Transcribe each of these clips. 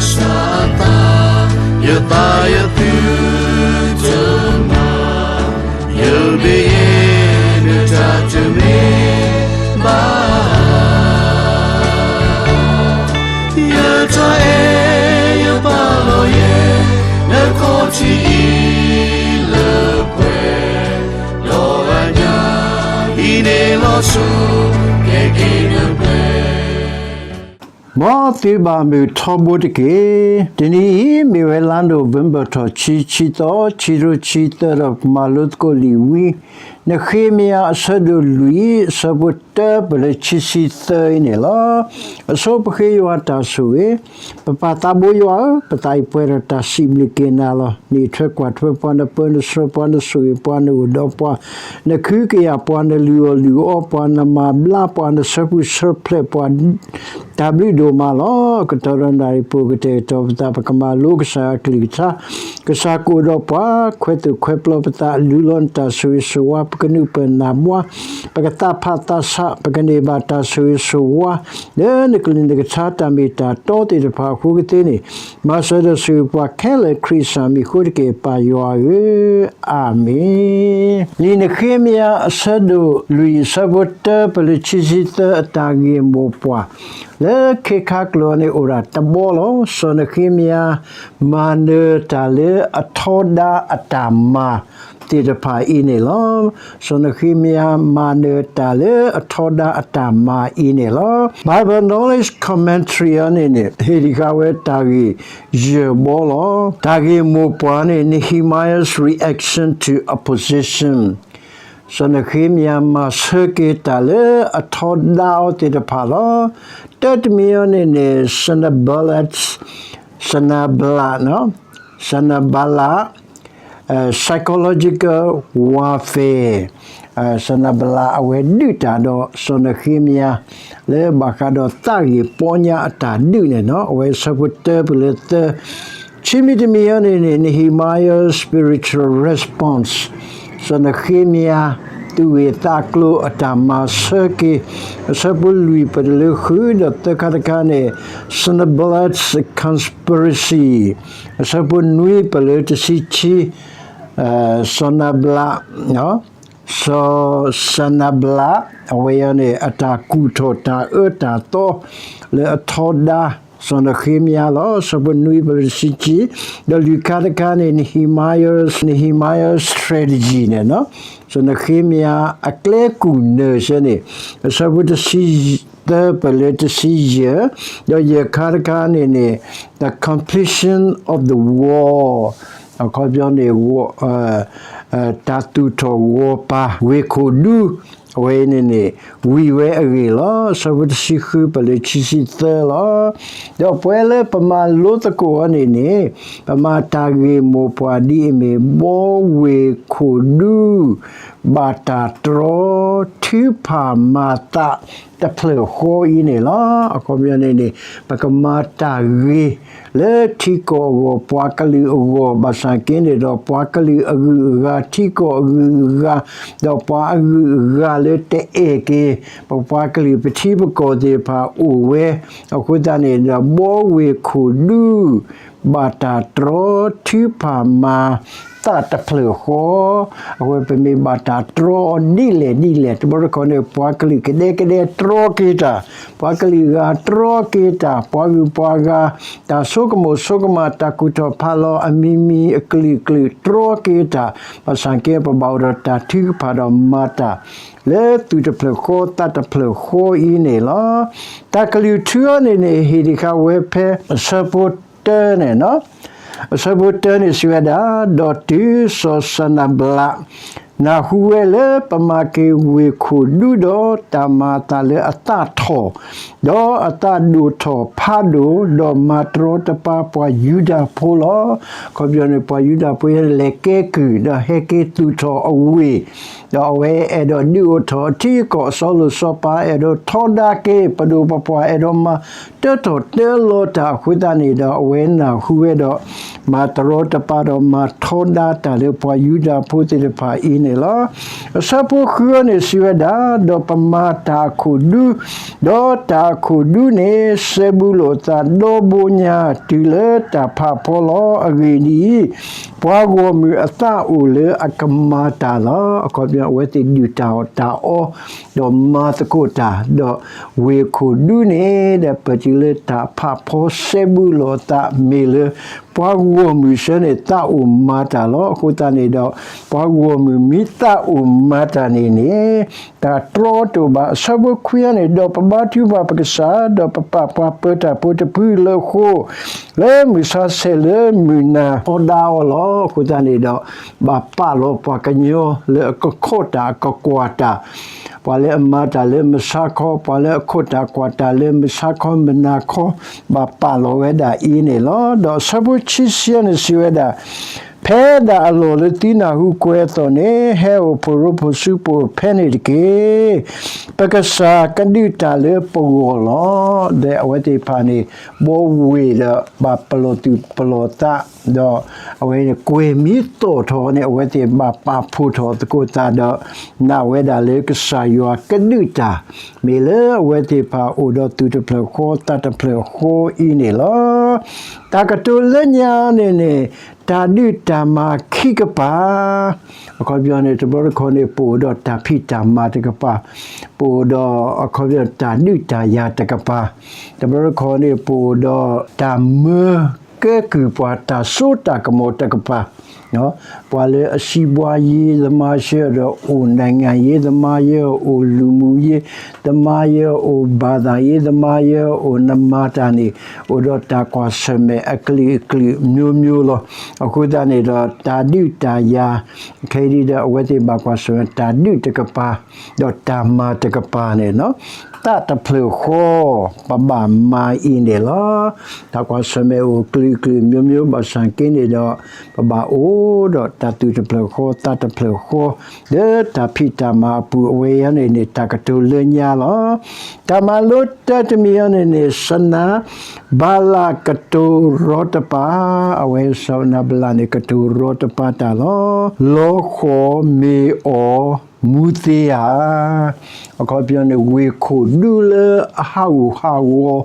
စၢ်အသး, ယသးယသုတမၤ, ယဘ့ယတၢ်တမ့ၢ်ဘၣ်. ယတၢ်အဲၣ်ယပာ်လီၤယဲ, နခီၣ်ထံးအံၤလၢပှဲၤ, ဒီးအညၣ်အံၤန့ၣ်လီၤဆီ, ကဲက့ၤနပှဲၤ မ်သုဘၣ်မုာ်ထီဘိတက့ၢ်. တနံၤအံၤ မ့ၢ်ဝဲလါနိၣ်ဝ့ဘၢၣ်ထီၣ် ခံဆံသီ, ခံကထိခံဆံသၢဒီး ပမၤလိသကိးလံာ်ဝံ နဃ့မယၤ အဆၢဒိၣ်လွံၢ်, အဆၢဖိတၢ ပလၢခံဆံသၢအံၤန့ၣ်လီၤ. အဆိပဃ့ယွၤတၢ်ဆိၣ်ဂ့ၤ, ပပၢ်သးဘိယွၤဧၢ, ပသးအံၤပှဲၤဒီးတၢ်စံးဘျုးက့ၤနၤလီၤ. နအံးထွဲကွၢ်ထွဲပှၤ, နပၢနဆှၢပှၤ, နဆိၣ်ဂ့ၤပှၤ, နအိၣ်ဒီးပှၤ, နခုကယာ်ပှၤ, နလုၢ်အီၣ်လုၢ်အီပှၤ, နမၤဘျါပှၤ, နဆၢဖှံဆၢဖျဲးပှၤ, တၢ်ဘျုးဒိၣ်မးလီၤ. ကတီၢ်ဒီးနၣ်ရံၣ်ပူၤ ကတဲာ်ကတီၤပသး, ပကမၤလိကစၢ်ယွၤအကလုၢ်ကထါ, ကစၢ်ကအိၣ်ဒီးပှၤ, ခွဲးသူၣ်ခွဲးပျီပသး, လူလီၤနတၢ်ဆိၣ်ဂ့ၤဆိၣ်ဝါ, ပကနုာ်ပၢၢ်နၢ်ဘှါ, ပကသးဖးသးဆး, ပကန့ၢ်ဘၣ်တၢ်ဆိၣ်ဂ့ၤဆိၣ်ဝါ, လၢနကလုၢ်နကထါတၢ်မ့ၢ်တၢ်တီသ့ၣ်တဖၣ်အဃိကသ့န့ၣ်, မၤစၢၤဒီးဆိၣ်ဂ့ၤပှၤခဲလၢာ် ခရံာ်စၢ်မံၤအဃိတက့ၢ်, ပၢ်ယွၤဧၢ, အၤမ့ၣ်. လံာ်နဃ့မယၤ အဆၢဒိၣ်လွံၢ်, အဆၢဖိတၢ ပလၢခံဆံသၢ, အတၢ်ဂ့ၢ်မိၢ်ပှၢ် လၢခ့ခါကျိာ်န့ၣ် အိၣ်ဒၣ်တဘီလီၤ. စီၤနဃ့မယၤ မၤနၢၤတၢ်လၢအထီဒါအတၢ်မၤသ့ၣ်တဖၣ်အံၤန့ၣ်လီၤ. စီၤနဃ့မယၤ မၤနၢၤတၢ်လၢအထီဒါအတၢ်မၤအံၤန့ၣ်လီၤ. Bible Knowledge Commentary အံၤန့ၣ်န့ၣ် ဟ့ၣ်ဒံးဃာ်ဝဲတၢ်ဂ့ၢ်ယဲၢ်ဘီလီၤ. တၢ်ဂ့ၢ်မိၢ်ပှၢ်န့ၣ် Nehemiah's reaction to opposition, စီၤနဃ့မယၤမၤဆၢက့ၤတၢ်လၢအထီဒါအီၤသ့ၣ်တဖၣ်လီၤ. တၢတမံၤအံၤန့ၣ်န့ၣ် Sanballat, Sanballat, Sanballat, psychological warfare, Sanballat အဝဲဒုးတၢ်ဒီးစီၤနဃ့မယၤ လၢဘၣ်ဃးဒီးသးဂ့ၢ်ပီညါအတၢ်ဒုးန့ၣ်လီၤ. အဝဲဆၢဖိတၢပလၢသၢ ခံမံၤတမံၤအံၤန့ၣ်န့ၣ် Nehemiah's spiritual response, စီၤနဃ့မယၤ သူၣ်ဂ့ၢ်သးကျိၤအတၢ်မၤဆၢက့ၤ, အဆၢဖိလွံၢ်ပလၢဃုဒီးသၢခါတခါန့ၣ် Sanballat's conspiracy, အဆၢဖိနွံပလၢတဆံခံ, စီၤနၤဘလး စီၤ Sanballat အဝဲအံၤန့ၣ် အတၢ်ကူၣ်ထီၣ်တၢ်အၢတၢ်သီ လၢအထီဒါ စီၤနဃ့မယၤလီၤ. အဆၢဖိနွံပလၢတဆံခံ, ဒီးလွံၢ်ခါတခါန့ၣ် Nehemiah's, Nehemiah's strategy န့ၣ်, စီၤနဃ့မယၤအကျဲကူၣ်နၢၤဆၢန့ၣ်, အဆၢဖိတဆံသၢပလၢတဆံယဲၢ်, ဒီးယဲၢ်ခါတခါန့ၣ်န့ၣ် the completion of the wall, အခီပညီန့ၣ် တၢ်သူၣ်ထီၣ်ဂီၤပၤ ဝ့ၢ်ခိၣ်ဒူ အဝဲအံၤန့ၣ်န့ၣ် ဝံၤဝဲအဂ့ၢ်လီၤ. အဆၢဖိတဆံဃုပလၢခံဆံသၢလီၤ. ဒီးပဝဲလၢပမၤလိသကိးအီၤန့ၣ်န့ၣ် ပမၤတၢ်ဂ့ၢ်မိၢ်ပှၢ်ဒ်အမ့ၢ် ဘီဝ့ၢ်ခိၣ်ဒူ ဘၣ်တၢ်တြီ ထုကဖၣ်မၤသးတဖျၢၣ်ဃီအံၤန့ၣ်လီၤ. အခီပညီန့ၣ်န့ၣ် ပကမၤတၢ်ဂ့ၤ လၢထံကီၢ်အဂီၢ် ပှၤကလုာ်အဂီၢ် ဘၣ်ဆၣ်က့န့ၣ်ဒီး ပှၤကလုာ်အဂုၤအဂၤ ထံကီၢ်အဂုၤအဂၤ ဒီးပှၤအဂုၤအဂၤလၢတအဲၣ်က့ၤ ပပှၤကလုာ်ပထံပကီၢ်သ့ၣ်တဖၣ်အိၣ်ဝဲ အဃိသတးန့ၣ်ဒီး ဘီဝ့ၢ်ခိၣ်ဒူ ဘၣ်တၢ်တြီ ထုကဖၣ်မၤသးတဖျၢၣ်ဃီ အဝဲပမ့ၢ်ဘၣ်တၢ်တြီအီၤဒ်လဲၣ်ဒ်လဲၣ် တဘျီတခီၣ်န့ၣ် ပှၤကလုာ်ကဒဲကဒဲတြီက့ၤတၢ်, ပှၤကလုာ်ဂၤတြီက့ၤတၢ်, ပှၤဂုၤပှၤဂၤ တၢ်ဆိကမိၣ်ဆိကမး တၢ်ကူၣ်ထီၣ်ဖးလီၤအမံၤမံၤအကလုာ်ကလုာ်တြီက့ၤတၢ်, ဘၣ်ဆၣ်က့ ပဘၣ်အိၣ်ဒီးတၢ်ထုကဖၣ်ဒီးမၤတၢ် လၢသူၣ်တဖျၢၣ်ဃီသးတဖျၢၣ်ဃီအံၤန့ၣ်လီၤ. တၢ်ကလုၢ်ထူအံၤန့ၣ်န့ၣ် ဟ့ၣ်ဒံးဃာ်ဝဲဖဲအဆၢဖိတၢန့ၣ် အဆၢဖိတၢန့ၣ်စံးဝဲဒၣ်, ဒီးတုၤစီၤစနဘလး နၢ်ဟူဝဲလၢပမၤက့ၤဝ့ၢ်ခိၣ်ဒူဒီး တၢ်မၤအသးလၢအသးထီၣ်, ဒီးအသးဒိၣ်ထီၣ်ဖးဒိၣ်, ဒီးမၤတရီတပါပှၤယူဒၤဖိလီၤ. အခီပညီန့ၣ် ပှၤယူဒၤဖိလဲၤကဲကုၢ် ဒီးဟဲက့ၤသူၣ်ထီၣ်အဝ့ၢ်, ဒီးအဝဲအဲၣ်ဒိးဒုးအိၣ်ထီၣ်ထံကီၢ်အစီလိာ်စီပၤ အဲၣ်ဒိးထီဒါက့ၤ ပဒိၣ်ပပှၢ် အဲၣ်ဒိးမၤတၢထီၣ်တၢလီၤတၢ်အဃိသတးန့ၣ်ဒီး အဝဲနၢ်ဟူဝဲဒီး မၤတရီတပါဒီးမၤထီဒါတၢ်လၢပှၤယူဒၤဖိသ့ၣ်တဖၣ်အံၤန့ၣ်လီၤ. လီၤ. အဆၢဖိဃုအံၤန့ၣ်စံးဝဲဒၣ်, ဒီးပမၤတၢ်အခိၣ်ဒူ, ဒီးတၢ်အခိၣ်ဒူန့ၣ် စဲဘူးလိာ်သးဒီဘိညါ တုၤလၢတၢ်ဖးဖီလီၤ. အဂ့ၢ်ဒ်အံၤ, ပှၤဂီၢ်မုၢ်အသးအိၣ်လၢအကမၤတၢ်လီၤ. အခီပညီ အဝဲသ့ၣ်ဒုၣ်တၢ်အီၣ်တၢ်အီ ဒီးမၤသကိးတၢ်, ဒီးဝ့ၢ်ခိၣ်ဒူန့ၣ် ဒီးပတုၤလၢတၢ်ဖးဖီစဲဘူးလိာ်သး မ့ၢ်လၢ ပှၤဂီၢ်မုၢ်ဆၢန့ၣ် သးအိၣ်မၤတၢ်လီၤ. အဃိသတးန့ၣ်ဒီး ပှၤဂီၢ်မုၢ်မ့ၢ်သးအိၣ်မၤတၢ်န့ၣ်န့ၣ် တၢ်တြီတအိၣ်ဘၣ်. အဆၢဖိခွံအံၤန့ၣ်, ဒီးပဘါထုကဖၣ်ပကစၢ်, ဒီးပပာ်ပှၤပၢတၢ်ဖိတဖုလၢအဃိ, လၢမုၢ်ဆါဆဲးလၢမုၢ်နၤထီဒါအီၤလီၤ. အဃိသတးန့ၣ်ဒီး ဘၣ်ပာ်လီၤပှၤကညီလၢအကခိးတၢ်အကကွၢ်တၢ်, ပှၤလၢအမၤတၢ်လၢမုၢ်ဆါခီ, ပှၤလၢအခိးတၢ်ကွၢ်တၢ်လၢမုၢ်ဆါခီမုၢ်နၤခီ, ဘၣ်ပာ်လီၤဝဲဒၣ်အံၤန့ၣ်လီၤ. ဒီးအဆၢဖိခံဆံအံၤန့ၣ်စံးဝဲဒၣ်, ဖဲဒၣ်အလီၢ်လၢသုနၢ်ဟူကွဲအသိးန့ၣ်, ဟဲအိၣ်ဖှိၣ်ရိဖှိၣ်စုပအိၣ်ဖဲန့ၣ်တက့ၢ်. ပကစၢ်ကဒုးတၢ်လၢပဂီၢ်လီၤ. ဒီးအဝဲသ့ၣ်တဖၣ်န့ၣ် ဘီဝ့ၢ်ဒီးဘၣ်ပလီၢ်သူၣ်ပလီၢ်သး, ဒီးအဝဲန့ၣ်ကွဲၤမံသီၣ်ထီၣ်န့ၣ် အဝဲသ့ၣ်ဘၣ်ပာ်ဖှိၣ်ထီၣ်သကိးသးဒီး နာ်ဝဲဒၣ်လၢကစၢ်ယွၤကဒုးတၢ် မ့ၢ်လၢအဝဲသ့ၣ်တဖၣ်အိၣ်ဒီးသူၣ်တဖျၢၣ်ဃီသးတဖျၢၣ်ဃီအံၤန့ၣ်လီၤ. တၢ်ကတိၤလၢညါန့ၣ်န့ၣ် တၢ်ဒုးတၢ်မၤခံကပၤ, အခီပညီန့ၣ် တဘျီတခီၣ်န့ၣ် ပအိၣ်ဒီးတၢ်ဖံးတၢ်မၤတကပၤ, ပအိၣ်ဒီးအခီပညီတၢ်ဒုးတၢ်ယၤတကပၤ, တဘျီတခီၣ်န့ၣ် ပအိၣ်ဒီးတၢ်မၢကဲကုၢ်ပှၤတၢ်စိတၢ်ကမီၤတကပၤ ပှၤလၢအစီးပွားရေးသမား ယဲဒီးအိၣ် နိုင်ငံရေးသမား ယဲအိၣ် လူမှုရေးသမား ယဲအိၣ် ဘာသာရေးသမား ယဲအိၣ် နမၤတၢ်န့ၣ် အိၣ်ဒီးတၢ်ကွၢ်ဆၢၣ်မဲာ်အကလုာ်ကလုာ် မျိုးမျိုး လီၤ. အဃိသတးန့ၣ်ဒီး တၢ်ဒုးတၢ်ယၤ ခဲအံၤဒီး အဝဲသ့ၣ်ဘၣ်ကွၢ်ဆၢၣ်မဲာ်တၢ်ဒုးတကပၤ ဒီးတၢ်မၤတကပၤန့ၣ် သးတဖျၢၣ်ဃီ ပဘၣ်မၤအံၤန့ၣ်လီၤ. တၢ်ကွၢ်ဆၢၣ်မဲာ်အိၣ် ကလုာ်ကလုာ် မျိုးမျိုး ဘၣ်ဆၣ်က့န့ၣ်ဒီး ပဘၣ်အိၣ်ဒီးတၢ်သူၣ်တဖျၢၣ်ဃီ သးတဖျၢၣ်ဃီ လၢတၢ်ဖံးတၢ်မၤအပူၤ အဝဲအံၤန့ၣ်န့ၣ် တၢ်ကတိၤလၢညါလီၤ. တၢ်မၤလိတၢတမံၤအံၤန့ၣ်န့ၣ် စနၤဘလးကတိၤရီတပါ, အဝဲစနၤဘလးန့ၣ် ကတိၤရီတပါတၢ်လီၤ. လီၤဃီၣ်မ့ၢ်အီၣ်မူသ့ဧါ. အခီပညီန့ၣ် ဝ့ၢ်ခိၣ်ဒူလၢအဟးဂူာ်ဟးဂီၤ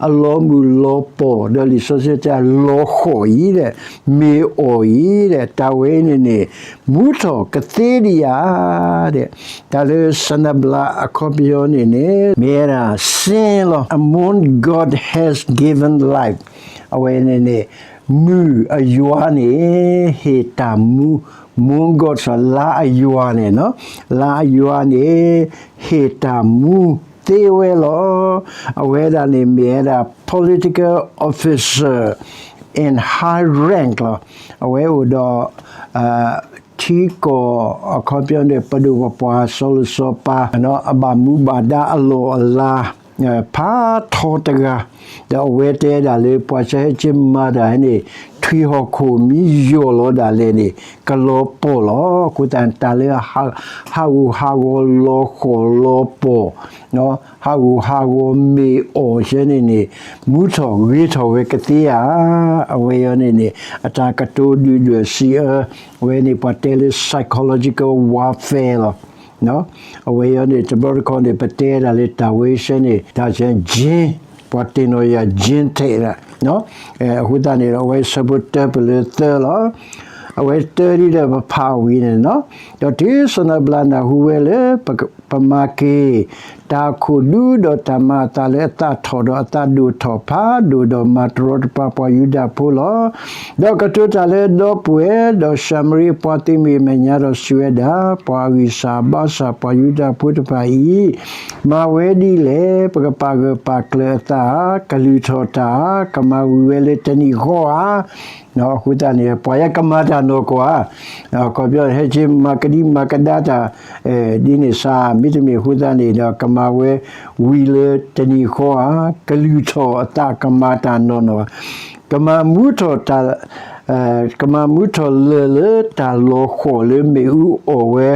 အလီၤမုၢ်လီၤပီၢ် ဒီးလံာ်စီဆှံတဲလီၤဃီၣ်အံၤဒီး မ့ၢ်အီၣ်အံၤဒီး တၢ်ဝဲအံၤန့ၣ်န့ၣ် မူထီၣ်ကသ့ဒံးဧါဒီး တၢ်လၢစနၤဘလးအခီပညီန့ၣ်န့ၣ် မ့ၢ်ဝဲဒၣ် စ့လီၤ a moon god has given life အဝဲန့ၣ်န့ၣ် မုၢ်အယွၤန့ၣ် ဟ့ၣ်တၢ်မူ moon god လါအယွၤန့ၣ် လါအယွၤန့ၣ် ဟ့ၣ်တၢ်မူသ့ဝဲလီၤ. အဝဲဒၣ်န့ၣ်မ့ၢ်ဝဲဒၣ် political officer in high rank လီၤ. အဝဲအိၣ်ဒီး ထံကီၢ်အခီပညီန့ၣ် ပဒိၣ်ပပှၢ်စီၤလိၤစီၤပၤ အဘၣ်မူဘၣ်ဒါအလီၢ်အလၤ ဖးထီတဂၤ ဒီးအဝဲတဲဒၣ်လၢ ပှၤစၢဟဲက့ၤမၤတၢ်န့ၣ် ထွံၣ်ဟီၣ်ခိၣ်မ့ၢ်ယိာ်လီၤဒၣ်လဲာ်န့ၣ် ကလီၤပှီၢ်လီၤ. အဃိသတး တၢ်လၢ ဟးဂူာ်ဟးဂီၤ လီၤဃီၣ်လီၤပှီၢ် ဟးဂူာ်ဟးဂီၤမ့ၢ်အီၣ်ဆၢန့ၣ်န့ၣ် မူထီၣ်ဂ့ၤထီၣ်ဝဲကသ့ဧါ. အဝဲအံၤန့ၣ်န့ၣ် အတၢ်ကတိၤဒုၣ်ဒွဲၣ်စံးအၢ အဝဲန့ၣ် ပှၤတဲလၢ psychological warfare လီၤ. အဝဲအံၤန့ၣ် တဘျီတခီၣ်န့ၣ် ပတဲဒၣ်လၢတၢ်ဝဲဆၢန့ၣ် တၢ်ဆၢ gene ပှၤတ့ၢ်နီၣ်ယၤ gene ထဲးဒၣ် အဃိသတးန့ၣ်ဒီး အဝဲဆၢဖိတၢပလၢသၢလီၤ. အဝဲတၢဒ်ဒီးပဖးဝံၤန့ၣ် ဒီးတုၤစီၤနၤဘလးနၢ်ဟူဝဲလၢ ပမၤက့ၤ တၢ်အခိၣ်ဒူဒီးတၢ်မၤအသးလၢအသးထီၣ်ဒီးအသးဒိၣ်ထီၣ်ဖးဒိၣ်ဒီး မၤတရီတပါပှၤယူဒၤဖိလီၤ. ဒီးကတိၤတၢ်လၢဒီပုၢ်ဝဲၢ် ဒီးၡၤမရံပှၤသုးမဲာ်မဲာ်ညါဒီးစံးဝဲဒၣ်, ပှၤအဂံၢ်စၢ်ဘါစၢ်ပှၤယူဒၤဖိတဖၣ်အံၤ မၤဝဲဒ်လဲၣ်. ပကပာ်ဂၢၢ်ပာ်ကျၢၤအသးဧါ, ကလုၢ်ထီၣ်တၢ်ဧါ, ကမၤဝံၤဝဲလၢတနံၤဃီဧါ. အဃိသတးန့ၣ် ပှၤယဲကမၤတၢ်နီၢ်ကီၢ်ဧါ, ခီပညီ ဟဲက့ၤမၤကဒံမၤကဒါတၢ် ဒ်န့ၣ်စ့ၢ် မ့တမ့ၢ်အဃိသတးန့ၣ်ဒီး ကမၤဝဲဝံၤလၢတနံၤဃီဧါ, ကလုၢ်ထီၣ်အသးကမၤတၢ်နီၢ်နီၢ်ဧါ, ကမၤမူထီၣ်တၢ် ကမၤမူထီၣ်လၢၢ်လၢတၢ်လီၤဃီၤလၢမ့ၣ်အူအီၣ်ဝဲ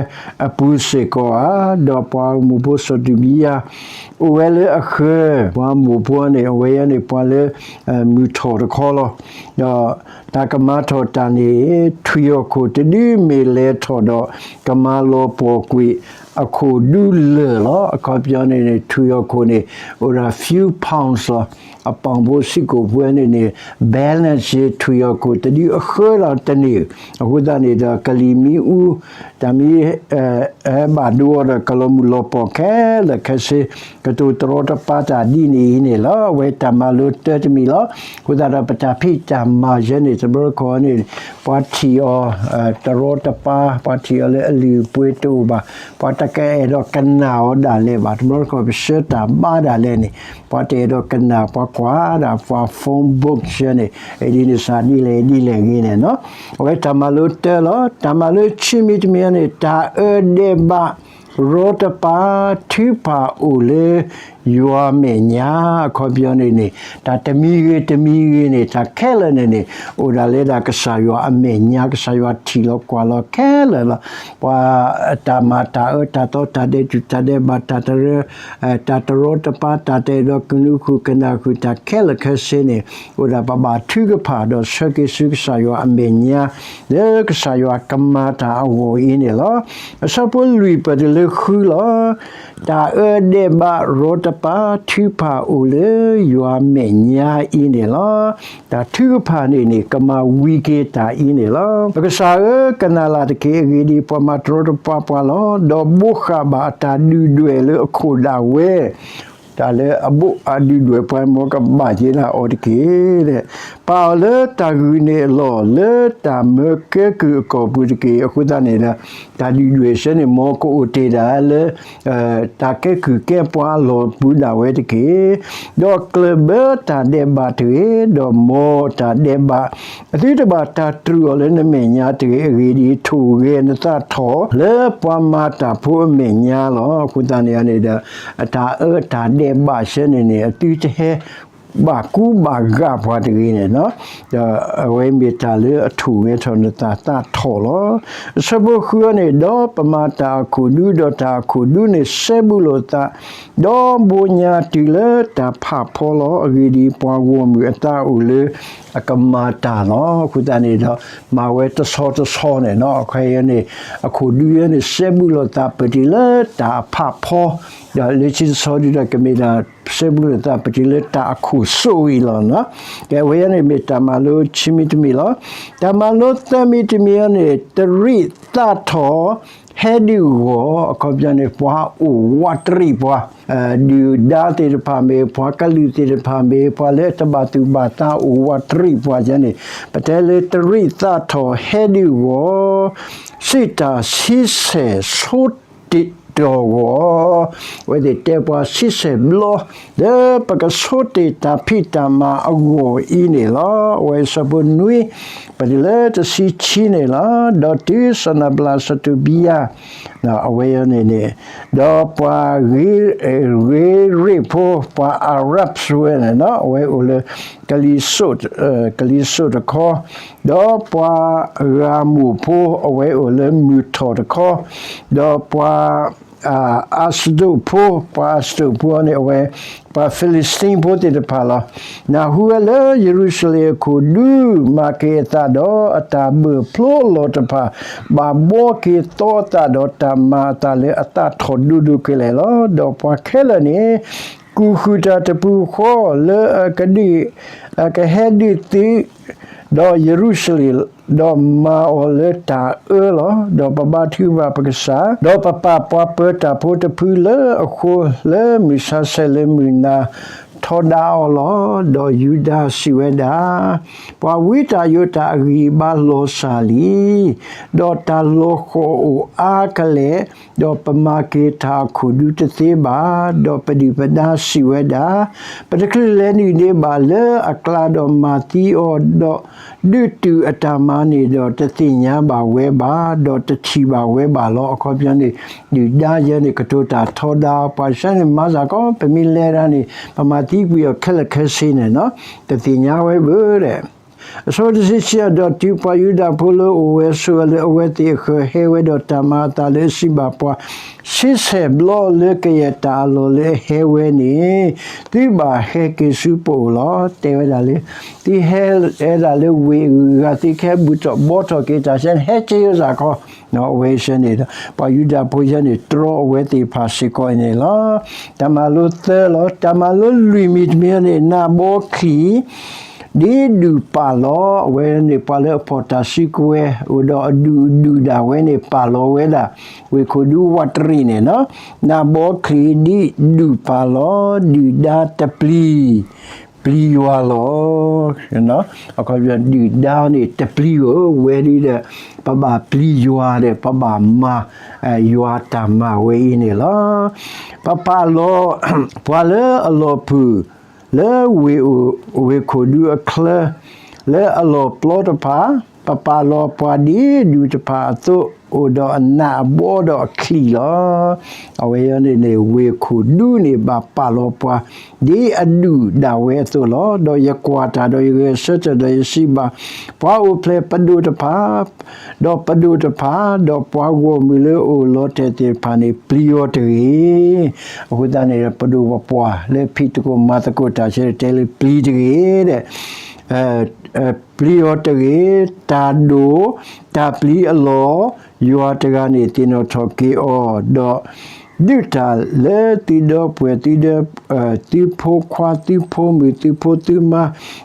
အပူၤစ့ၢ်ကီးဧါ, ဒီးပှၤမိၢ်ဖိစီၤတဘံယၤ အိၣ်ဝဲလၢအဃၢၤ, ပှၤမိၢ်ဖိန့ၣ် အဝဲအံၤန့ၣ် ပှၤလၢမုၢ်ထီၣ်တခီလီၤ. ဒီးတၢ်ကမၤထီၣ်တၢ်န့ၣ် ထွံၣ်ဟီၣ်ခိၣ်တဒုမ့ၢ်လဲၤထီၣ်ဒီး ကမၤလီၤပှီၢ်ကွံာ်အခိၣ်ဒူလၢၢ်လီၤ. အခီပညီန့ၣ်န့ၣ် ထွံၣ်ဟီၣ်ခိၣ်န့ၣ် အိၣ်ဒၣ် few pounds လီၤ. အပီၣ်ဖိဆံးကိာ်ဖိန့ၣ်န့ၣ် balance ထွံၣ်ဟီၣ်ခိၣ်တဒုအဃၢၤဒီးတန့ၢ်, အဃိသတးန့ၣ်ဒီး ကလံၤမံအူ တၢ်မံ ဟဲဘၣ်ဒိအီၤဒီး ကလီၤမုၢ်လီၤပှီၢ်ခဲလၢာ်ခဲဆ့, ကတိၤတရီတပါတၢ်ဒ်န့ၣ်အံၤန့ၣ်လီၤ. အဝဲတၢ်မၤလိတၢတမံၤလီၤ. အဃိသတးဒီး ပတၢ်ဖံးတၢ်မၤယဲန့ၣ် တဘျီတခီၣ်န့ၣ် ပှၤထံၣ်အီၤ တရီတပါ, ပှၤထံၣ်အီၤလၢအလုၢ်အပှ့ၤတအိၣ်ဘၣ်, ပှၤတကအဲၣ်ဒိးကနၣ်အီၤဒၣ်လဲာ်ဘၣ်. တဘျီတခီၣ် ပဆှၢတၢ်ဘါဒၣ်လဲာ်န့ၣ် ပှၤတအဲၣ်ဒိးကနၣ်, ပှၤကွၢ်ဒၣ်ပှၤ phone book ယဲန့ၣ် အဒ်န့ၣ်စးဒ်လဲၣ်ဒ်လဲၣ်ဂ့ၤန့ၣ်လီၤ. အဝဲတၢ်မၤလိတၢလီၤ. တၢ်မၤလိဆံမံၤတမံၤန့ၣ် တၢ်အၢဒဲးဘးရီတပါ ထုကဖၣ်အိၣ်လၢ ယွၤမဲာ်ညါ. အခီပညီန့ၣ်န့ၣ် တၢ်တမံၤဂ့ၤတမံၤဂ့ၤန့ၣ် တၢ်ခဲလၢာ်န့ၣ်န့ၣ် အိၣ်ဒၣ်လၢဒၣ်ကစၢ်ယွၤအမဲာ်ညါ, ကစၢ်ယွၤထံၣ်လီၤကွၢ်လီၤခဲလၢာ်လီၤ. ပှၤတၢ်မၤတၢ်အၢတၢ်သီ တၢ်ဒဲးတူၢ်တၢ်ဒဲးဘး တၢ်တရၢ တၢ်တရီတပါ တၢ်တအဲၣ်ဒိးကနူးဃုာ်ကနၣ်ဃုာ် တၢ်ခဲလၢာ်ခဲဆ့န့ၣ် အိၣ်ဒၣ်ပဘၣ်ထုကဖၣ်ဒီးဆၢက့ၤဆူကစၢ်ယွၤအမဲာ်ညါ လၢကစၢ်ယွၤကမၤတၢ်အဂီၢ်အံၤန့ၣ်လီၤ. အဆၢဖိလွံၢ်ပတုၤလၢဃုလီၤ. တၢ်အၢဒဲးဘးရီတပါ ထုကဖၣ်အိၣ်လၢယွၤမဲာ်ညါအံၤန့ၣ်လီၤ. တၢ်ထုကဖၣ်န့ၣ်န့ၣ် ကမၤဝံၤက့ၤတၢ်အံၤန့ၣ်လီၤ. ပကစၢ်ဧၢ, ကနၣ်လၢ်တက့ၢ်. အဂ့ၢ်ဒ်အံၤ, ပှၤမၤတရီတပါပှၤလီၤ. ဒီးဘိးဃာ်ဘၣ်အတၢ်ဒုၣ်ဒွဲၣ်လၢအခိၣ်ဒၣ်ဝဲ တၢ်လၢအဘိးအဒုၣ်ဒွဲၣ်ပှၤ မ်ကဘၣ်က့ၤဒၣ်အီၤတက့ၢ်. ပာ်အီၤလၢတၢ်ဂုာ်န့ၢ်အလီၢ် လၢတၢ်မၢကဲကုၢ်အကီၢ်ပူၤတက့ၢ်. အဃိသတးန့ၣ်ဒီး တၢ်ဒုၣ်ဒွဲၣ်ဆၢန့ၣ် မ်ကအိၣ်တ့ၢ်ဒၣ်လၢ တၢ်ကဲကုၢ်ကဲပှၤအလီၢ်ပူၤဒၣ်ဝဲတက့ၢ်. ဒီးကျၢၢ်ဘၢတၢ်ဒဲးဘးတဂ့ၤ, ဒီးမီၢ်တၢ်ဒဲးဘး, အသုတဘၣ်တၢ်တြူာ်အီၤလၢနမဲာ်ညါတဂ့ၤ. အဂ့ၢ်ဒ်အံၤ, ထိၣ်ဂဲၤနသးထီၣ်လၢပှၤမၤတၢ်ဖိအမဲာ်ညါလီၤ. အဃိသတးန့ၣ်န့ၣ်ဒီး အတၢ်အၢတၢ်ဒဲးဘးဆၢန့ၣ်န့ၣ် အသုတဟဲ ဘၣ်ကူဘၣ်ဂာ်ပှၤတဂ့ၤန့ၣ်လီၤ. ဒီးအဝဲမ့ၢ်တၢ်လၢအထိၣ်ဂဲၤထီၣ်နသးသးထီၣ်လီၤ. အဆၢဖိဃုန့ၣ်, ဒီးပမၤတၢ်အခိၣ်ဒူ, ဒီးတၢ်အခိၣ်ဒူန့ၣ်စဲဘူးလိာ်သး, ဒီးဘိညါတုၤလၢတၢ်ဖးဖီလီၤ. အဂ့ၢ်ဒ်အံၤ, ပှၤဂီၢ်မုၢ်အသးအိၣ်လၢအကမၤတၢ်လီၤ. အဃိသတးန့ၣ်ဒီး မၤဝဲတဆီတဆီန့ၣ်လီၤ. အခဲအံၤန့ၣ် အခိၣ်ဒူယဲန့ၣ် စဲဘူးလိာ်သးပတုၤလၢတၢ်အဖးဖီ, ဒီးလၢခံတဆီဒုဒီး ကမ့ၢ်ဒၣ် စဲဘူးလိာ်သးပတုၤလၢတၢ်အခိၣ်စိအံၤလီၤ. ကဲ အဝဲအံၤန့ၣ်မ့ၢ်တၢ်မၤလိခံမံၤတမံၤလီၤ. တၢ်မၤလိသၢမံၤတမံၤအံၤန့ၣ် တရံးသးထီၣ် ဟဲဒုးဂီၢ်, အခီပညီန့ၣ် ပှၤအိၣ်ဝးတရံးပှၤ, ဒုၣ်ဒါသ့ၣ်တဖၣ်မ့ၢ်, ပှၤကလုာ်သ့ၣ်တဖၣ်မ့ၢ်, ပှၤလၢတဘၣ်သူၣ်ဘၣ်သးအိၣ်ဝးတရံးပှၤယဲန့ၣ် ပတဲလၢတရံးသးထီၣ်ဟဲဒုးဂီၢ်, စံးတၢ်ဆံဆဲၣ်ဆိတ့ၢ်တီၢ်ဂီၢ်, အဝဲသ့ၣ်တဲပှၤဆံဆဲၣ်ဘျီ လၢပကဆိတ့ၢ်တၢ်ဖံးတၢ်မၤအဂီၢ်အံၤန့ၣ်လီၤ. အဝဲအဆၢဖိနွံ, ပတုၤလၢတဆံခံန့ၣ်လီၤ. ဒီးတုၤစီၤနၤဘလးစီၤတိဘံယၤ အဝဲအံၤန့ၣ်န့ၣ်, ဒီးပှၤ ဂ့ၤရ့ၣ်ဖိ, ပှၤအၤရၣ်ဝဲန့ၣ်လီၤ, အဝဲအိၣ်လၢ ကလံၤစိးတခီ, ဒီးပှၤဂၤမိၢ်ဖိ အဝဲအိၣ်လၢမုၢ်ထီၣ်တခီ, ဒီးပှၤ အၤစဒိးဖိ, ပှၤအၤစဒိးဖိန့ၣ် အဝဲ ပှၤ Philistine ဖိသ့ၣ်တဖၣ်လီၤ. နၢ်ဟူဝဲလၢယရူၤၡလ့ၣ်အခိၣ်ဒူ မၤက့ၤအသးဒီး အတၢ်ဘၢၣ်ဖျိအလီၢ်တဖၣ် ဘၣ်ဘှီက့ၤသီအသးဒီး တၢ်မၤအသးလၢအသးထီၣ်ဒိၣ်ဒိၣ်ကလဲာ်လီၤ. ဒီးပှၤခဲလၢာ်န့ၣ် ကူၣ်ဃုာ်တၢ်တပူၤဃီ လၢအကဒုး, အကဟဲဒုးသုး ဒီးယရူၤၡလ့ၣ်, ဒီးမၤအီၤလၢတၢ်အၢလီၤ. ဒီးပဘါထုကဖၣ်ပကစၢ်, ဒီးပပာ်ပှၤပၢၤတၢ်ဖိတဖုလၢအဃိ, လၢမုၢ်ဆါဆဲးလၢမုၢ်နၤထီဒါအီၤလီၤ. ဒီးယူဒၤစံးဝဲဒၣ်, ပှၤဝံတၢ်ယိးတၢ်အဂံၢ်အဘါလီၤစၢ်လံ, ဒီးတၢ်လီၤဃီၤအိၣ်အါကလဲာ်, ဒီးပမၤက့ၤတၢ်အခိၣ်ဒူတသ့ဘၣ်. ဒီးပဒုၣ်ပဒါစံးဝဲဒၣ်, ပတချုးလဲၤနုာ်ဒံးဘၣ်လၢအကျါ ဒီးမၤသံအီၤ, ဒီးဒုးတုာ်အတၢ်မၤန့ၣ်ဒီး တသ့ၣ်ညါဘၣ်ဝဲဘၣ်, ဒီးတထံၣ်ဘၣ်ဝဲဘၣ်လီၤ. အခီပညီန့ၣ် ဒုၣ်ဒါယဲန့ၣ် ကတိၤတၢ်ထီဒါ ပှၤဆၢန့ၣ်မၤစ့ၢ်ကီး ပမ့ၢ်လဲၤဒၣ်န့ၣ် ပမၤသံကွံာ်အီၤခဲလၢာ်ခဲဆ့န့ၣ်လီၤ. တသ့ၣ်ညါဝဲဘၣ်ဒီး အဆၢဖိတဆံခံ, ဒီးတုၤပှၤယူဒၤဖိလၢအအိၣ်ဝဲဆိးဝဲလၢအဝဲသ့ၣ်အဃၢၤ ဟဲဝဲဒီးတၢ်မၤအသးလၢအစံးဘၣ်ပှၤ ဆံဆဲၣ်ဘျီလၢကယဲၢ်တၢ်အလီၢ်လၢအဟဲဝဲန့ၣ်, သုဘၣ်ဟဲက့ၤဆူပအိၣ်လီၤ. တဲဝဲဒၣ်လၢ သုဟဲဒၣ်လၢဝ့ၢ်အဂၤ သုကဟဲဘူၣ်ထီၣ်ဘီထီၣ်က့ၤတၢ်ဆဲန့ၣ် ဟဲက့ၤယိစၢ်ခီ, အဝဲဆဲန့ၣ်ဒီး ပှၤယူဒၤဖိဆဲန့ၣ် တြီအဝဲသ့ၣ်တဖၣ်စ့ၢ်ကီးန့ၣ်လီၤ. တၢ်မၤလိသၢလီၤ. တၢ်မၤလိလွံၢ်မံၤတမံၤန့ၣ် နးဘီချံၣ် ဒ်ဒူၣ်ပာ်လီၤ, အဝဲန့ၣ်ပှၤလၢအဖီၣ်တၢ်စုကဝဲၤ အိၣ်ဒီးအဒူၣ်အဒူၣ်ဒၣ်ဝဲန့ၣ် ပာ်လီၤဝဲဒၣ် ဝ့ၢ်ခိၣ်ဒူဝးတရံးန့ၣ်လီၤ. နးဘီချံၣ် ဒ်ဒူၣ်ပာ်လီၤ, ဒုၣ်ဒါတပျံၤ, ပျံၤယွၤလီၤ. အခီပညီ ဒုၣ်ဒါန့ၣ်တပျံၤဧိၤ, ဝဲဒ်ဒီး ပဘၣ်ပျံၤယွၤဒီး ပဘၣ်မၤ ယွၤတၢ်မၤဝဲအံၤန့ၣ်လီၤ. ပပာ်လီၤ ပှၤလၢအလီၢ်ဖုၣ် လၢဝ့ၢ် ဝ့ၢ်ခိၣ်ဒူအချၢ လၢအလီၢ်ပျီတဖၣ်, ပပာ်လီၤပှၤဒ်ဒူၣ်တဖၣ်အသိး အိၣ်ဒီးအနးအဘီဒီးအချံၣ်လီၤ. အဝဲအံၤန့ၣ်န့ၣ် ဝ့ၢ်ခိၣ်ဒူန့ၣ် ဘၣ်ပာ်လီၤပှၤ ဒ်အဒူၣ်ဒၣ်ဝဲအသိးလီၤ. ဒီးယကွၢ်တၢ်ဒီးယဂဲၤဆၢထၢၣ်ဒီးယစံးဘၣ်, ပှၤအိၣ်ဖျဲၣ်ပဒိၣ်တဖၣ် ဒီးပဒိၣ်တဖၣ်, ဒီးပှၤဂီၢ်မုၢ်လၢအအိၣ်လီၤတဲာ်သ့ၣ်တဖၣ်န့ၣ် ပျံၤအီၤတဂ့ၤ. အဃိသတးန့ၣ် ပဒိၣ်ပပှၢ်လၢဖံးသကိးမၤသကိးတၢ်ဆဲ တဲလၢပျံၤတဂ့ၤဒီး ပျံၤအီၤတဂ့ၤ, တၢ်ဒိၣ်တၢ်ပျံၤအလီၢ် ယွၤတဂၤန့ၣ်သ့ၣ်နီၣ်ထီၣ်က့ၤအီၤ, ဒီးဒုးတၢ်လၢသုဒီပုၢ်ဝဲၢ် သုဒီ သုဖိခွါ သုဖိမုၣ် သုဖိသုမါ,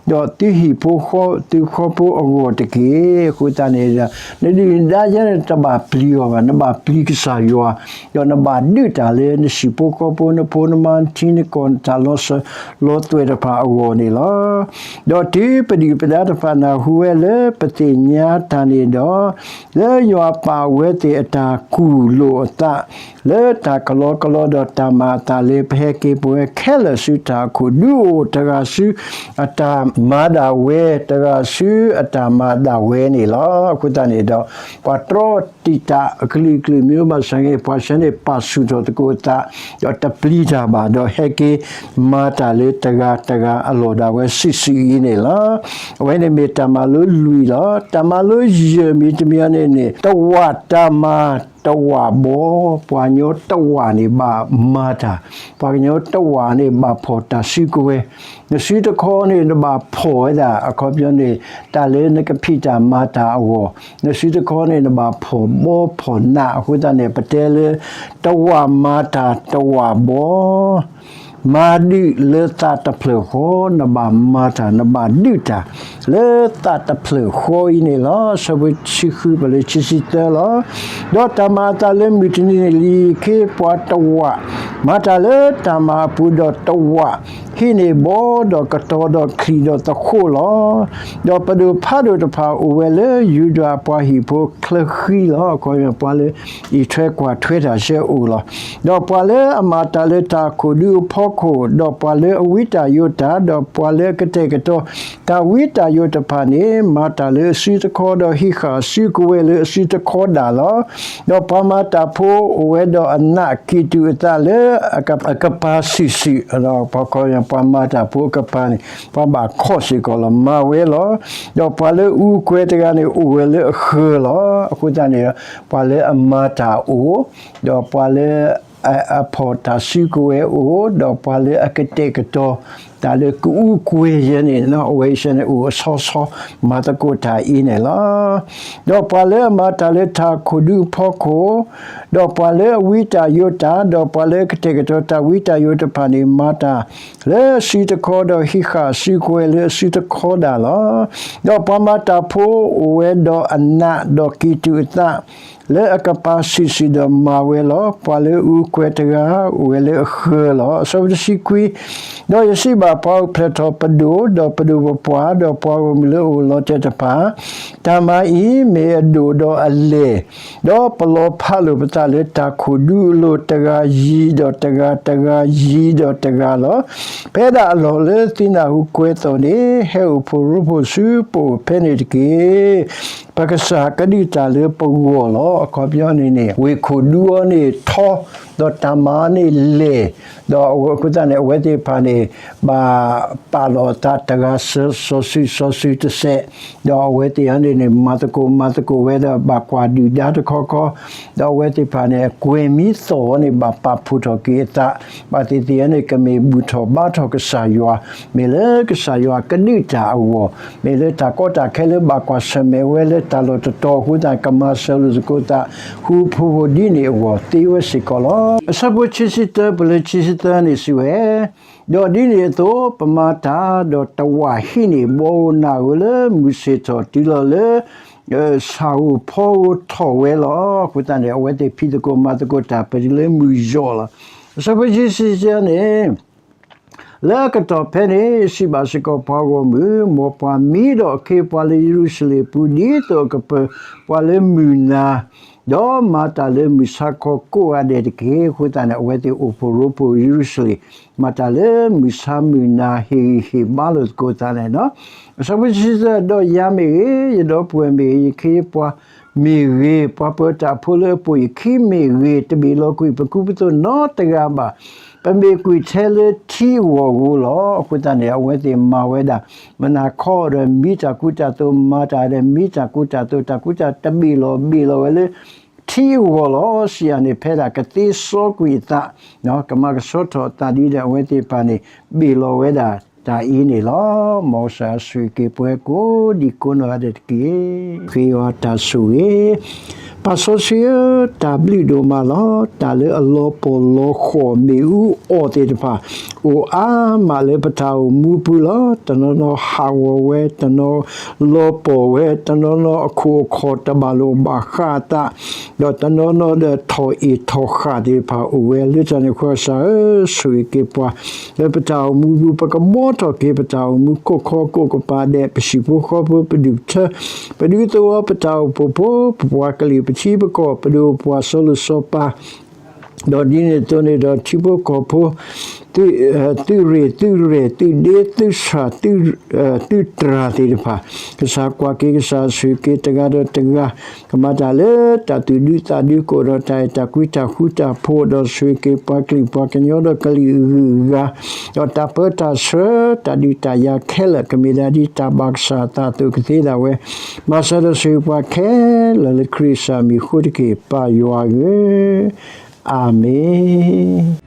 ဒီးသုဟံၣ်ဖိဃီ သုဃီဖိအဂီၢ်တက့ၢ်. အဃိသတးန့ၣ်ဒီး နဒုၣ်နဒါယဲန့ၣ် တဘၣ်ပျံၤအီၤဘၣ်, နဘၣ်ပျံၤကစၢ်ယွၤ, ဒီးနဘၣ်ဒုးတၢ်လၢနဟံၣ်ဖိဃီဖိ နဖိနမါ နထံနကီၢ် နတၢ်လီၤစၢၤလီၤသွဲၣ်တဖၣ်အဂီၢ်န့ၣ်လီၤ. ဒီးတုၤပဒုၣ်ပဒါတဖၣ်နၢ်ဟူဝဲလၢပသ့ၣ်ညါတၢ်န့ၣ်ဒီး, လၢယွၤပာ်အဝဲသ့ၣ်အတၢ်ကူၣ်လိာ်အသး လၢတၢ်ကလီကလီဒီးတၢ်မၤအသးလၢ ပဟဲက့ၤပဝဲခဲလၢာ်ဆူတၢ်အခိၣ်ဒူအိၣ် တဂၤဆူအတၢ်မၤဒၣ်ဝဲ, တဂၤဆူအတၢ်မၤဒၣ်ဝဲန့ၣ်လီၤ. အဃိသတးန့ၣ်ဒီး ပှၤတြီတံာ်တာ်အကလုာ်ကလုာ်မ့ၢ်ဘၣ်ဆၣ်ဂ့ၤ ပှၤဆၢန့ၣ်ပာ်ဆူၣ်ထီၣ်သကိးအသး, ဒီးတပျံၤတၢ်ဘၣ်, ဒီးဟဲက့ၤမၤတၢ်လၢတဂၤတဂၤအလီၢ်ဒၣ်ဝဲစုာ်စုာ်အံၤန့ၣ်လီၤ. အဝဲန့ၣ်မ့ၢ်တၢ်မၤလိလွံၢ်လီၤ. တၢ်မၤလိယဲၢ်မံၤတမံၤန့ၣ်န့ၣ် တဝးတၢ်မၤတဝးဘီ, ပှၤကညီတဝးန့ၣ်ဘၣ်မၤတၢ်, ပှၤကညီတဝးန့ၣ်ဘၣ်ဖီၣ်တၢ်စုကဝဲၤ, နစုတခီန့ၣ် နဘၣ်ဖီၣ်ဝဲဒၣ် အခီပညီန့ၣ် တၢ်လၢနကဖံးတၢ်မၤတၢ်အဂီၢ်, နစုတခီန့ၣ် နဘၣ်ဖီၣ်ဘီဖီၣ်နး, အဃိသတးန့ၣ် ပတဲလၢ တဝးမၤတၢ်တဝးဘီ မၤဒုးလၢသးတဖျၢၣ်ဃီ, နဘၣ်မၤတၢ် နဘၣ်ဒုးတၢ် လၢသးတဖျၢၣ်ဃီအံၤန့ၣ်လီၤ. အဆၢဖိတဆံဃု ပလၢခံဆံသၢလီၤ. ဒီးတၢ်မၤအသးလၢမုၢ်တနံၤန့ၣ်လံ, ခ့ပှၤတဝး မၤတၢ်လၢတၢ်မၤအပူၤ, ဒီးတဝး ဟံးန့ၢ်ဘီဒီးကတီၤဒီးချံၣ်ဒီးသဃိးလီၤ. ဒီးပဒိၣ်ဖးဒိၣ်တဖၣ်အိၣ်ဝဲလၢယူဒၤအပှၤဟံၣ်ဖိချၢဃံလီၤ. အခီပညီပှၤလၢအံးထွဲကွၢ်ထွဲတၢ်ဆဲအိၣ်လီၤ. ဒီးပှၤလၢအမၤတၢ်လၢတၢ်ခိၣ်ဒူအဖီခိၣ်, ဒီးပှၤလၢအဝံတၢ်ယိးတၢ်, ဒီးပှၤလၢအကတဲာ်ကတီၤ တၢ်ဝံတၢ်ယိးတဖၣ်န့ၣ် မၤတၢ်လၢအစုတခီ, ဒီးဟံးဃာ်စုကဝဲၤလၢအစုတခီဒၣ်လီၤ. ဒီးပှၤမၤတၢ်ဖိအိၣ်ဝဲဒီးအနး ကံၢ်တူာ်အသးလၢအကပၤစုာ်စုာ်, ပှၤခီ ပှၤမၤတၢ်ဖိအကပၤန့ၣ် ပှၤဘၣ်ခီၣ်စ့ၢ်ကီးလီၤ, မၤဝဲလီၤ. ဒီးပှၤလၢအူကွဲၤတဂၤန့ၣ် အိၣ်ဝဲလၢအဃၢၤလီၤ. အဃိသတးန့ၣ် ပှၤလၢအမၤတၢ်အိၣ်, ဒီးပှၤလၢ အဖီၣ်တၢ်စုကဝဲၤအိၣ်, ဒီးပှၤလၢအကတဲာ်ကတီၤ တၢ်လၢကအူကွဲၤယဲန့ၣ် အဝဲအံၤန့ၣ်အိၣ်အဆီဆီ မၤသကိးတၢ်အံၤန့ၣ်လီၤ. ဒီးပှၤလၢအမၤတၢ်လၢတၢ်ခိၣ်ဒူအဖီခိၣ်, ဒီးပှၤလၢအဝံတၢ်ယိးတၢ်, ဒီးပှၤလၢအကတဲာ်ကတီၤတၢ်ဝံတၢ်ယိးတဖၣ်န့ၣ် မၤတၢ်လၢအစုတခီ, ဒီးဟံးဃာ်စုကဝဲၤလၢအစုတခီဒၣ်လီၤ. ဒီးပှၤမၤတၢ်ဖိအိၣ်ဝဲဒီးအနး, ဒီးကံၢ်တူာ်အသး လၢအကပၤစုာ်စုာ်ဒီးမၤဝဲလီၤ. ပှၤလၢအူကွဲၤတဂၤ အိၣ်ဝဲလၢအဃၢၤလီၤ. အဆၢဖိတဆံခွံ, ဒီးယစံးဘၣ်ပှၤအိၣ်ဖျဲၣ်ထီၣ်ပဒိၣ်, ဒီးပဒိၣ်ပပှၢ်, ဒီးပှၤဂီၢ်မုၢ်လၢအအိၣ်လီၤတဲာ်တဖၣ်, တၢ်မၤအံၤမ့ၢ်အဒိၣ်ဒီးအလဲၢ်, ဒီးပလီၤဖးလိာ်ပသးလၢတၢ်ခိၣ်ဒူအလိၤ တဂၤယံၤဒီးတဂၤ, တဂၤယံၤဒီးတဂၤလီၤ. ဖဲဒၣ်အလီၢ်လၢသုနၢ်ဟူကွဲးသိးန့ၣ်, ဟဲအိၣ်ဖှိၣ်ရိဖှိၣ်ဆူပအိၣ်ဖဲန့ၣ်တက့ၢ်. ပကစၢ်ကဒုးတၢ်လၢပဂီၢ်လီၤ. အခီပညီန့ၣ်န့ၣ် ဝ့ၢ်ခိၣ်ဒူအီၤန့ၣ်ထီ, ဒီးတၢ်မၤအီၤန့ၣ်လဲၢ်, ဒီးအဃိသတးန့ၣ် အဝဲသ့ၣ်တဖၣ်န့ၣ် ဘၣ်ပာ်လီၤအသးတဂၤစီၤစုၤစီၤစုၤတစဲး, ဒီးအဝဲသ့ၣ်အံၤန့ၣ်န့ၣ် မၤသကိးမၤသကိးဝဲဒီး ဘၣ်ကွၢ်ဒုၣ်ဒါတခီခီ, ဒီးအဝဲသ့ၣ်တဖၣ်န့ၣ် ကွဲၤမံသီၣ်အီၤန့ၣ် ဘၣ်ပာ်ဖှိၣ်ထီၣ်က့ၤအသး, ဘၣ်သ့ၣ်သ့ၣ်အံၤန့ၣ် ကမ့ၢ်ဘူၣ်ထီၣ်ဘါထီၣ်ကစၢ်ယွၤ, မ့ၢ်လၢကစၢ်ယွၤကဒုးတၢ်အဂီၢ်, မ့ၢ်လၢတၢ်ကီတၢ်ခဲလၢဘၣ်ကွၢ်ဆၢၣ်မဲာ်ဝဲလၢတၢ်လီၢ်တတီၤအဃိသတး ကမၤစၢၤလိာ်သကိးသး ဃူဖိးဖိးဒ်န့ၣ်အဂီၢ်သ့ဝဲစ့ၢ်ကီးလီၤ. အဆၢဖိခံဆံတၢ ပလၢခံဆံသၢန့ၣ်စံးဝဲ, ဒီးဒ်န့ၣ်အသိး ပမၤတၢ်ဒီးတဝၢ်ဟံးန့ၢ် ဘီဧိၤနၢ်ဧိၤလၢမုၢ်ဆ့ၣ်ထီၣ်တုၤလီၤလၢ ဆၣ်ဧိၤဖီဧိၤထီၣ်ဝဲလီၤ. အဃိသတးန့ၣ် အဝဲသ့ၣ်ဖံးသကိးမၤသကိးတၢ် ပတုၤလၢမုၢ်ယီၢ်လီၤ. အဆၢဖိခံဆံယဲၢ်န့ၣ် လၢအကတီၢ်ဖဲန့ၣ် စံးဘၣ်စ့ၢ်ကီးပှၤဂီၢ်မုၢ်, မ်ပှၤမံဒီးအခ့အပှၤလၢယရူၤၡလ့ၣ်အပူၤ ဒ်သိးအကပၢၤပှၤလၢမုၢ်နၤ, ဒီးမၤတၢ်လၢမုၢ်ဆါခီကိးဂၤဒဲးတက့ၢ်. အဃိသတးန့ၣ် အဝဲသ့ၣ်အိၣ်ဖှိၣ်ရိဖှိၣ်ယရူၤၡလ့ၣ်, မၤတၢ်လၢမုၢ်ဆါမုၢ်နၤ ဟ့ၣ်ဂံၢ်ဟ့ၣ်ဘါလိာ်သကိးသးန့ၣ်လီၤ. အဆၢဖိခံဆံသၢ, ဒီးယၤမ့ၢ်ဂ့ၤ, ယဒီပုၢ်ဝဲၢ်မ့ၢ်ဂ့ၤ, ယခ့ယပှၤမ့ၢ်ဂ့ၤ, ပှၤပၢၤတၢ်ဖိလၢအပိာ်ယခံမ့ၢ်ဂ့ၤ, တဘ့ၣ်လီၤကွံာ်ပကူပသိးနီတဂၤဘၣ်. ပမ့ၢ်ကွံာ်ထဲလၢထံအဂီၢ်ဧိၤလီၤ. အဃိသတးန့ၣ် အဝဲသ့ၣ်မၤဝဲဒၣ် မုၢ်နၤခီဒီးမံတၢ်ကူတၢ်သိး, မၤတၢ်ဒီး မံတၢ်ကူတၢ်သိး, တၢ်ကူတၢ်တဘ့ၣ်လီၤဘ့ၣ်လီၤဝဲလၢထံအဂီၢ်လီၤ. စံးယၤန့ၣ် ဖဲဒၣ်ကသ့စီကွံာ်အသး, ကမၤကဆှီထီၣ်အသးဒ်ဒီး အဝဲသ့ၣ်တဖၣ်န့ၣ်ဘ့ၣ်လီၤဝဲဒၣ်တၢ်အံၤန့ၣ်လီၤ. မ်ကစၢ်ဆိၣ်ဂ့ၤက့ၤပှၤကိးဒံကိးနီၢ်ဂၤဒဲးတက့ၢ်. ဃ့ယွၤတၢ်ဆိၣ်ဂ့ၤ ပၢ်စီဆှံဧၢ, တၢ်ဘျုးဒိၣ်မးလီၤ. တၢ်လၢအလီၤပှီၢ်လီၤဃီၣ်မ့ၣ်အူအီၣ်သ့ၣ်တဖၣ် အိၣ်အါမးလၢပတၢ်အိၣ်မူပူၤလီၤ. တနီၤနီၤဟးဂီၤဝဲ, တနီၤလီၤပှီၢ်ဝဲ, တနီၤနီၤအခိၣ်အခီၣ်တဘၣ်လိာ်ဘၣ်ဃးအသး, ဒီးတနီၤနီၤဒီးထီၣ်အ့ၣ်ထီၣ်ဃၣ်သ့ၣ်တဖၣ်အိၣ်ဝဲ. လၢတၢ်န့ၣ်အဃိ ကစၢ်ဧၢ, ဆိၣ်ဂ့ၤက့ၤပှၤ လၢပတၢ်အိၣ်မူပူၤ ပကဘှီထီၣ်က့ၤပတၢ်အိၣ်မူကိးခီကိးကပၤဒဲး ပဟံၣ်ဖိဃီဖိ ပဒူၣ်ပထၢ ပဒူသဝီ ပတၢ်အိၣ်ဖှိၣ်ဖိ ပပှၤကလုာ် ပထံပကီၢ် ပဒိၣ်ပှၤစီၤလိၤစီၤပၤ ဒီးဒ်န့ၣ်အသိးန့ၣ်ဒီး ထံဖိကီၢ်ဖိ သုးရ့ၣ်သုးရဲၣ် သုးဒ့သုးဆၣ် သုးတြၢ်သ့ၣ်တဖၣ် ကစၢ်ကွၢ်က့ၤကစၢ်ဆိၣ်ဂ့ၤက့ၤတဂၤဒီးတဂၤ ကမၤတၢ်လၢတၢ်သူၣ်ဒူသးဒူကအိၣ်ဒီးတၢ်အဲၣ်တၢ်ကွံတၢ်ဃူတၢ်ဖိး ဒီးဆိၣ်ဂ့ၤက့ၤပှၤကလုာ်ပှၤကညီဒီးကလုာ်အဂုၤအဂၤ ဒီးတၢ်ပၢတၢ်ဆှၢ တၢ်ဒုးတၢ်ယၤခဲလၢာ် ကမ့ၢ်ဒၣ်ဒ်တၢ်ဘၣ်ကစၢ်အသးအသိးကသ့ဒၣ်ဝဲ မၤစၢၤဒီးဆိၣ်ဂ့ၤပှၤခဲလၢာ်လၢခရံာ်ကစၢ်မံၤအဃိတက့ၢ် ပၢ်ယွၤဧၢ, အၤမ့ၣ်.